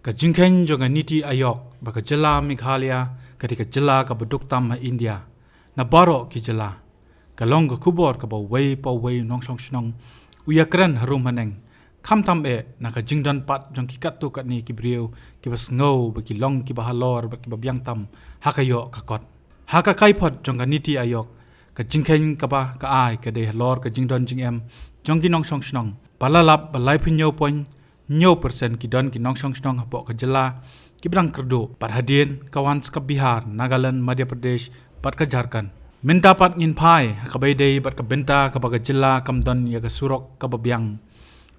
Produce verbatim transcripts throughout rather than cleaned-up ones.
Ka jingkheiñ jong ka NITI Aayog ba ka jylla Meghalaya ka dei ka jylla kaba duk tam ha India na baroh ki jylla, ka long ka khubor kaba uwei pa uwei u nongshong shnong u ïakren harum haneng, khamtam eh na ka jingdon pat jong ki katto katne ki briew kiba sngew ba ki long kiba halor bad kiba biang tam ha ka ïoh ka kot. Ha ka kaiphod jong ka NITI Aayog, ka jingkheiñ kaba ka ai ka dei halor ka jingdon jingem jong ki nongshong shnong, ba la lap ba laiphew hynñiew point hynñiew percent ki don ki nongshong shnong hapoh ka jylla kiba dang kyrduh, bad hadien ka wan sa ka Bihar, Nagaland, Madhya Pradesh bad ka Jharkhand. Mynta pat ngin phai ha kaba ïadei bad ka bynta kaba ka jylla kam don ïa ka surok kaba biang,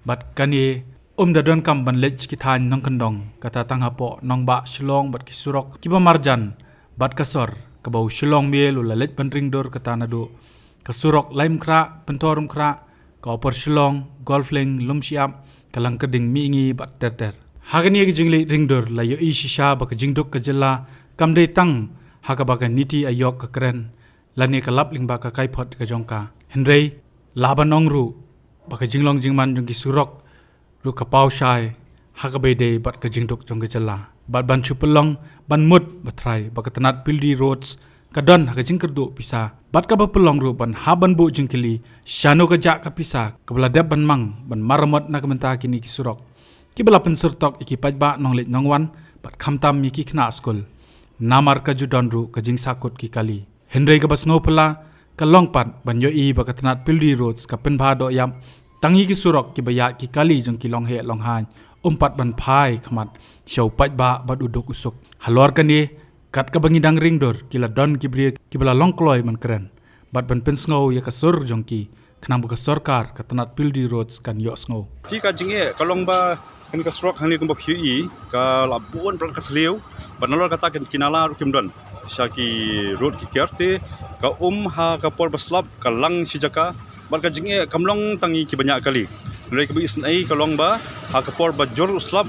bad kane um da donkam ban leit sha ki thaiñ nongkyndong, kata tang hapoh nongbah Shillong bad ki surok kiba marjan bad ka sor, kaba u Shillong Mail u la leit ban ring dur, kata naduh ka surok Laitumkhrah, Pynthorumkhrah, ka Upper Shillong, Golf Link, Lumshyiap, ka Langkyrding, Mihngi bad ter ter. Ha kane ka jingleit ring dur la ïohi shisha ba ka jingduk ka jylla kam dei tang ha kaba ka NITI Aayog ka kren lane ka lap lyngba ka kaiphod ka jong ka, hynrei lah ban ong ruh ba ka jinglong jingman jong ki surok ruh ka paw shai ha kaba ïadei bad ka jingduk jong ka jylla. Bad ban shu pynlong ban mut ba trai ba ka tnat Pildi Roads ka don ha ka jingkyrduh pisa, bad kaba pynlong ruh ban hap ban buh jingkylli shano ka jah ka pisa kaba la dep ban mang ban maramot na ka bynta kine ki surok kiba la pynsyrtok ïa ki paidbah nongleit nongwan bad khamtam ïa ki khynnah skul, namar ka ju don ruh ka jingsahkut ki kali. Hynrei kaba sngewphylla ka long pat ban ïohi ba ka tnat Pildi Roads ka pynbha doh ïap tang ïa ki surok kiba ïaid ki kali jong ki longheh longhaiñ, um pat ban phai khmat sha u paidbah bad u duk u suk. Halor kane, kat kaba ngi dang ring dur, ki la don ki briew kiba la long kloi ban kren bad ban pynsngew ïa ka sur jong ki, khnang ba ka sorkar, ka tnat Pildi Roads kan ïohsngew. Ki ka jingeh ka long ba kane ka surok hangne kumba phi ïohi ka la bun palat ka thliew, bad nalor kata ki nala ruh kim don sha ki road ki ker, te ka um ha ka por ba slap ka lang shi jaka, bad ka jingeh kam long tang ïa kiba ñiah kali. Hynrei kaba isynei ka long ba ha ka por ba jur u slap,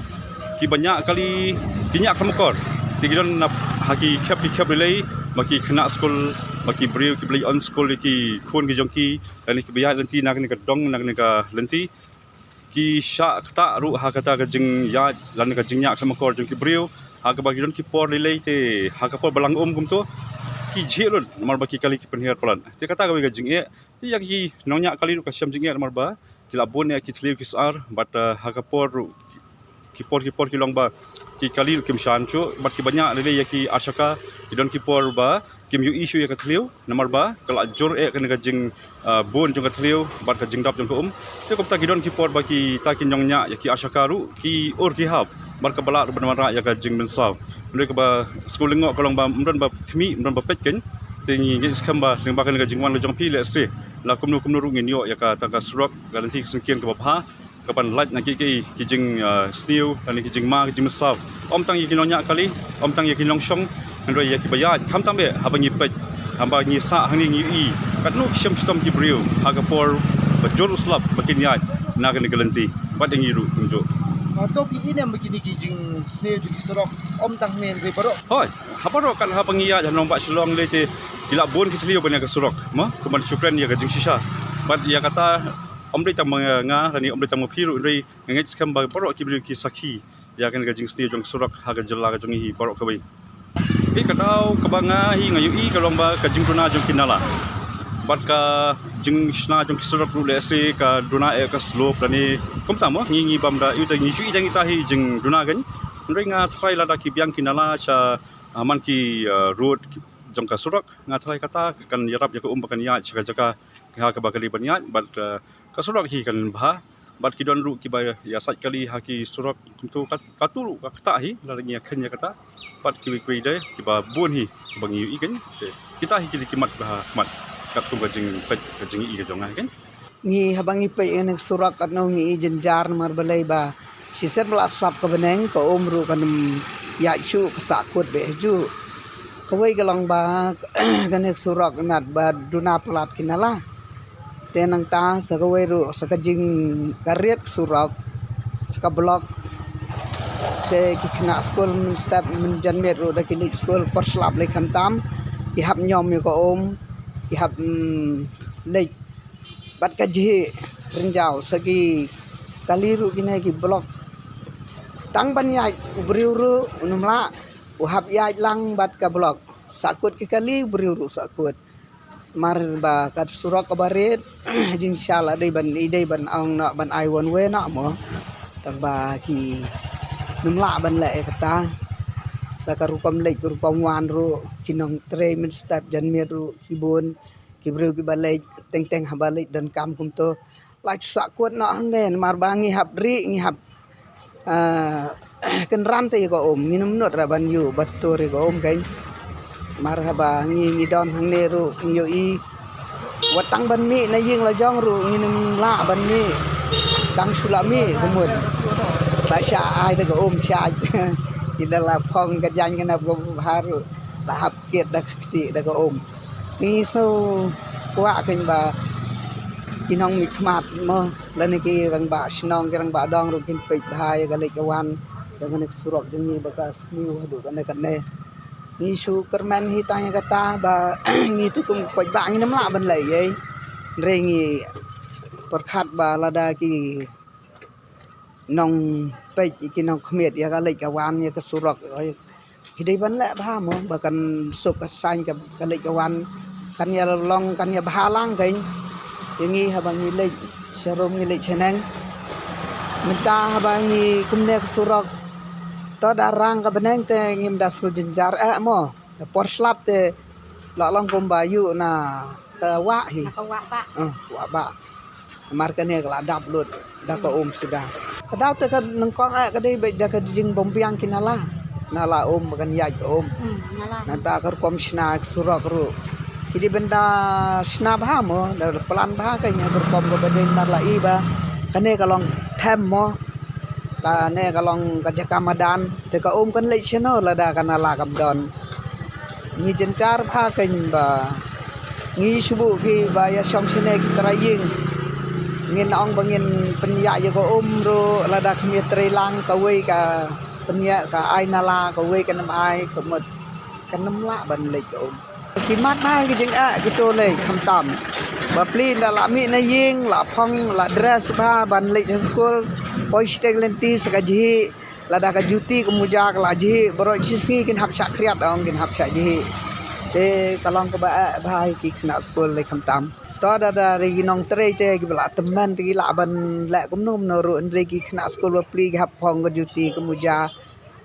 kiba ñiah kali ki ñiah khlem akor. Te ki don na ha ki khep ki khep lei lei, ba ki khynnah skul, ba ki briew kiba leit on skul ïa ki khun ki jong ki, lane kiba ïaid lynti na kane ka dong, na kane ka lynti, ki shah ktah ruh ha kata ka jingïaid lane ka jingñiah khlem akor jong ki briew. Ha kaba ki don ki por lei lei te ha ka por ba lang um kumto, ki jhieh lut namar ba ki kali ki pynhiar palat. Te kata kawei ka jingeh. Te ïa ki nongñiah kali ruh ka shem jingeh namar ba ki la bun ïa ki thliew ki sar, bad, eh, ha ka por ruh ki por ki por ki long ba ki kali ruh kim shan shuh, bad kiba ñiah lei lei ïa ki ar shaka, ki don ki por ba kim ïohi shuh ïa ka thliew namar ba ka la jur eh kane ka jing, ah, bun jong ka thliew bad ka jingdap jong ka um. Te kumta ki don ki por ba kita ki nongñiah ïa ki ar shaka ruh ki ur ki hap, bad kaba lah ruh ban wanrah ïa ka jingmynsaw. Hynrei kaba sngewlyngngoh ka long ba ym don ba khmih, ym don ba peit kein. Te ngi ngeit skhem ba lyngba kane ka jingwan ka jong phi, lehse la kumno kumno ruh ngin ïoh ïa kata ka surok, ka lynti ka syngkien kaba bha, kaban lait na ki, ki, ki jing, ah, sniew, lane ki jingma, ki jingmynsaw. Ym tang ïa ki nongñiah kali, ym tang ïa ki nongshong, hynrei ïa kiba ïaid, khamtam eh haba ngi peit, haba ngi sah hangne ngi ïohi katno ki shem shitom ki briew ha ka por ba jur u slap ba kin ïaid na kane ka lynti. Bad ïa ngi ruh kumjuh. Ah, to phi i ne em ba kine ki jingsniew jong ki surok ym tang hangne, hynrei baroh? Hooid, ha baroh, kat haba ngi ïaid ha nongbah Shillong lei te ki la bun ki thliew ban ïa ka surok, mo, kumban shu kren ïa ka jingshisha. Bad ïa kata ym dei tang ma nga, lane ym dei tang ma phi ruh, hynrei nga ngeit skhem ba baroh ki briew ki sakhi ïa kane ka jingsniew jong surok ha ka jylla ka jong ngi hi baroh kawei. Hi ka daw kaba nga hi nga ïohi ka long ba ka jingduna jong ki nala bad ka jingshna jong ki surok ruh, lehse ka duna eh ka slope, lane kumta, mo, ngi, ngi bym da ïohi, ngi shu ïohi tang ita hi jingduna kein. Hynrei nga tharai lada ki biang ki nala sha, ah, man ki, ah, road ki, jong ka surok, nga tharai kata kan ïarap ïa ka um ba kan ïaid sha ka jaka ha kaba ka dei ban ïaid, bad, ah, ka surok hi kan bha. Bad ki don ruh kiba ïasaid kali ha ki surok kumto, kat, katu ruh ka ktah hi, lada ngi ïa kheiñ ïa kata. Bad kiwei kiwei de kiba bun hi kiba ngi ïohi kein. Te kita hi ki dei ki mat ba ha khmat katkum ka jingpeit, ka jingïohi ka jong nga hi kein. Ngi, haba ngi peit ïa kane ka surok katno ngi i jynjar namar balei ba shisien ba la slap ka bneng, ka um ruh kan ym ïaid shuh, ka sahkut beit hajuh. Kawei ka long ba kane ka surok nat ba duna palat ki nala. Te nangta sa kawei ruh, sa ka jing, ka riat surok, sa ka block. Te ki khynnah skul mynstep mynjanmiet ruh da ki leit skul por slap lei khamtam, ki hap ñiom ïa ka um, ki hap, mm, leit bad ka jhieh rynjaw, sa ki kali ruh kine ki block. Tang ban ïaid u briew ruh u nym lah, u hap ïaid lang bad ka block. Sahkut ki kali, u briew ruh sahkut. Mar ba ka surok kaba rit, jingshisha la dei ban, i dei ban ong noh ban ai one way noh mo. Tang ba ki nym lah ban leh ïa kata. Sa ka rukom leit ka rukom wan ruh, ki nongtrei mynstep janmiet ruh ki bun, ki briew kiba leit teng teng haba leit donkam kumto. La sahkut noh hangne, namar ba ngi hap rieh, ngi hap, ah, kynran te ïa ka um, ngin ym nud ra ban ïuh ba tur ïa ka um kein. Mar haba ngi, ngi don hangne ruh ngi ïohi, wat tang ban mih na ïing la jong ruh ngin ym lah ban mih. Tang shu la mih kumut, la shah ai da ka um shah. Ngi da la phong ka jaiñ ka nap ka bha ruh, la hap kit da ka kti da ka um. Ngi shu kwah kein ba ki nongmihkhmat mo, lane ki rangbah shnong, ki rangbah dong ruh kin peit bha ïa ka leit ka wan jong kane ka surok jong ngi ba ka sniew haduh kane kane. Ngi shu kyrmen hi tang ïa kata ba ngi te kum paidbah ngin ym lah ban leh ei. Hynrei ngi pyrkhat ba lada ki nongpeit, ki nongkhmied ïa ka leit ka wan, ïa ka surok, ki dei ban leh bha mo, ba kan suk ka saiñ ka, ka leit ka wan, kan ïa long, kan ïa bha lang kein ïa ngi haba ngi leit sharum, ngi leit shaneng. Mynta haba ngi kumne ka surok, to da rang ka bneng te ngim da sngewjynjar eh mo. Por slap te la long kumba ïuh na ka wah hi. Na ka wah bah. Eh, wah bah. Namar kane ka la dap lut da ka um suda. Ka daw te ka nyngkong eh ka dei beit da ka jingbymbiang ki nala. Nala um ba kan ïaid ka um. Hmm, nala. Nangta ka rukom shna ka surok ruh, ki dei ban da shna bha mo, da plan bha ka ïa ka rukom kaba dei, namar la i ba kane ka long them mo. Kane ka long ka jaka madan, te ka um kan leit shano lada ka nala kam don. Ngi jynjar bha kein ba ngi shu buh kiba ïa shong shane ki trai ïing. Ngin ong ba ngin pynïaid ïa ka um ruh, lada kham ïatrei lang, kawei ka pynïaid, ka ai nala, kawei kan ym ai, ka mut kan ym lah ban leit ka um. Ki mad bha ki jingeh kito lei khamtam. Bapli nda la mih na ïing, la phong, la dress bha ban leit sha skul, poi shiteng lynti sa ka jhieh, lada ka juti ka muja ka la jhieh, baroh shi sngi kin hap shah khriat, ong kin hap shah jhieh. Te ka long kaba eh bha ïa ki khynnah skul lei khamtam. To da da ri ki nongtrei te kiba la tymmen te ki lah ban leh kumno kumno ruh, hynrei ki khynnah skul bapli ki hap phong ka juti ka muja.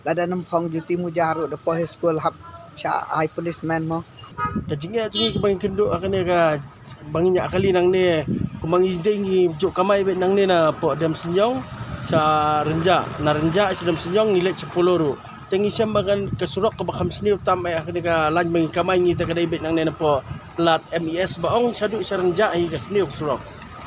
Lada nym phong juti muja ruh da poi skul hap shah ai punishment mo. Ka jingeh jong ngi kaba ngi kynduh ha kane kaba ngi ñiah kali nangne, kumba ngi dei ngi juh kamai beit nangne na poh Demsynjong sha Rynjah, na Rynjah sha Demsynjong ngi leit sha Polo ruh. Te ngi shem ba kan ka surok kaba kham sniew tam eh ha kane ka lain ba ngi kamai ngi te ka dei beit nangne na poh lad M E S ba ong shaduh sha Rynjah hi ka sniew ka surok.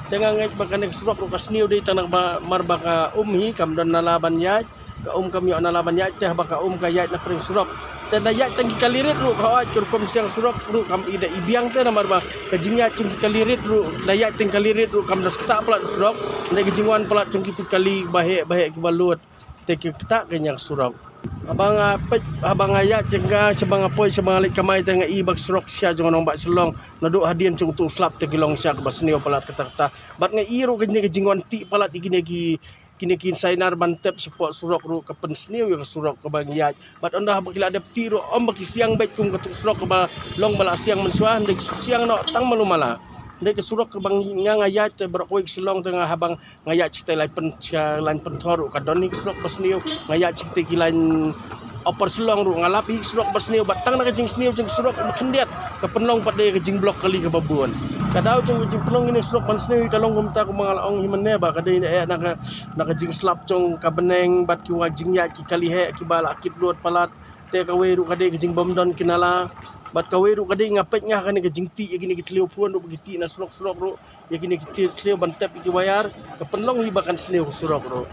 Te nga ngeit ba kane ka surok ruh ka sniew dei tang namar ba ka um hi kam don nala ban ïaid. Ka um kam ïoh nala ban ïaid te haba ka um ka ïaid na pdeng surok. Te da ïaid tang ki kali rit ruh ka hoi ka rukom siang surok ruh kam i da i biang te namar ba ka jingïaid tang ki kali rit ruh, da ïaid tang kali rit ruh kam da ktah palat surok. Da ka jingwan palat tang ki tu kali ba heh ba heh kiba lut. Te ki ktah ka ïa ka surok. Haba nga peit, haba nga ïaid jingka, shaba nga poi, shaba nga leit kamai te nga i ba ka surok sha jong nongbah Shillong. Naduh hadien jong tu slap te ki long sha kaba sniew palat kata kata. Bad nga i ruh kine ka jingwan tih palat ïa kine ki kine ki sainar ban tep shapoh surok ruh ka pynsniew ïa ka surok kaba ngi ïaid. Bad ynda haba ki la dep tih ruh ym ba ki siang beit kum ka tu surok kaba long ba la siang mynshuwa, hynrei ki siang noh tang malu mala. Hynrei ka surok kaba ngi nga nga ïaid te baroh kawei ka Shillong te nga haba nga ïaid shatei lain pyn, sha lain pynthor ruh ka don hi ka surok ba sniew, nga ïaid shatei ki lain Upper Shillong ruh nga lap hi ka surok ba sniew, bad tang na ka jingsniew jong ka surok ba khyndiat ka pynlong pat de ka jingblok kali kaba bun. Ka daw jong ka jingpynlong kine surok ban sniew hi ka long kumta kumba nga la ong hi mynne ba ka dei eh na ka, na ka jingslap jong ka bneng bad ki wa jingïaid ki kali heh kiba la kit lut palat. Te kawei ruh ka dei ka jingbym don ki nala. Bad kawei ruh ka dei nga peit nga kane ka jingtih ïa kine ki thliew phone ruh ba ki tih na surok surok ruh. Ïa kine ki thliew ban tep ïa ki wire, ka pynlong hi ba kan sniew ka surok ruh.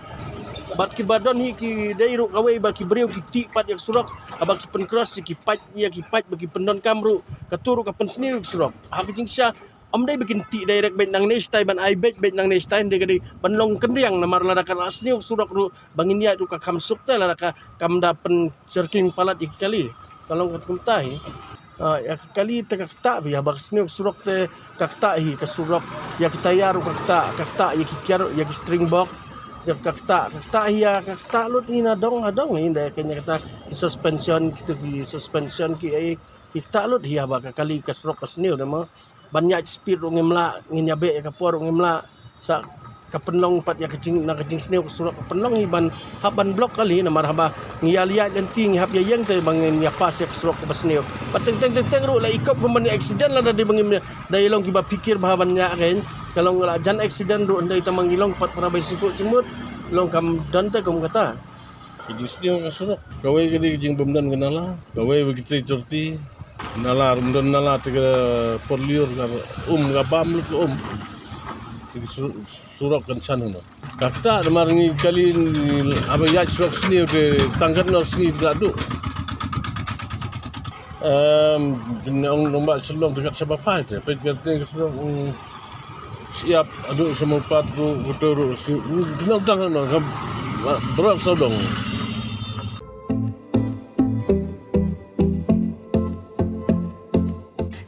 Bad kiba don hi ki dei ruh kawei ba ki briew ki tih pat ïa ka surok, haba ki pyncross ïa ki paip, ïa ki paip ba ki pyndonkam ruh, katu ruh ka pynsniew ïa ka surok. Ha ka jingshisha, ym dei ba kin tih direct beit nangne shatai ban ai beit, beit nangne shatai, hynrei ka dei ban long kyndiang namar lada ka la sniew ka surok ruh, ba ngin ïaid ruh ka kham suk te lada ka kam da pynchurkin palat ïa ki kali. Ka long ka kumta hi. Ah, ïa ka kali te ka ktah bha, ïa ba ka sniew ka surok te ka ktah hi, ka surok. Ïa ki tayar ruh ka ktah, ka ktah ïa ki kiar, ïa ki steering box. Ka ktah, ka ktah hi ïa, ka ktah lut hi na dong ha dong hi, da kane kata ki suspension, kito ki suspension ki ai, ki ktah lut hi haba ka kali ka surok ka sniew, da mo. Ban ïaid speed ruh ngim lah, ngin ïa beh ïa ka por ruh ngim lah. Sa ka pynlong pat ïa ka jing, na ka jingsniew ka surok ka pynlong hi ban hap ban block kali, namar haba ngi ïa ïaid lynti ngi hap ïa ïeng te ba ngin ïa pass ïa ka surok kaba sniew. Bad teng teng teng teng ruh la i kop kumban ïa accident lada dei ba ngim ïa, da i long kiba phikir bha ban ïa kein. Ka long la jan accident ruh hynrei tang ba ngi long pat para bai sngewthuh jingmut, long kam don te kum kata. Ka jingsniew ka surok, kawei ka dei ka jingbymdon ka nala, kawei ba ki trei torti, nala ruh ym don nala te ka por lyiur ka um, ka bam lut ka um. Te ka sur-, surok kan shan hano. Ka ktah namar ngi kali, haba ïaid surok sniew te tang katno sngi te ka duh. Em, jingong nongbah Shillong te kat shaba phai te, peit ka te ka surok, mm, Siap, aduh, sa Mawpat ruh, Koto ruh, si, nang tang, nang, kam, ma, berat sawdong.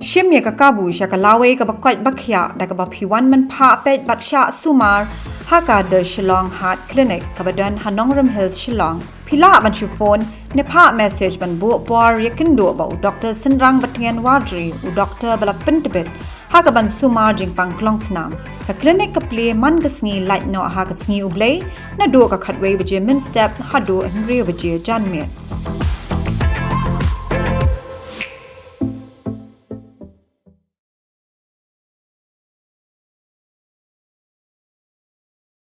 Shim ïa ka kabu sha ka lawei kaba koit ba khiah da kaba phi wan mynphah peit bad shah sumar ha ka The Shillong Heart Clinic kaba don ha Nongrum Hills, Shillong. Phi lah ban shu phone ne phah message ban buh por ïakynduh bad u Doktor Synrang Batngen Warjri, u doktor ba la pyntbit ha kaban sumar jingpang klong snam. Ka klinik ka plie man ka sngi lait noh ha ka sngi U Blei, naduh ka khatwei baje mynstep haduh hynriew baje janmiet.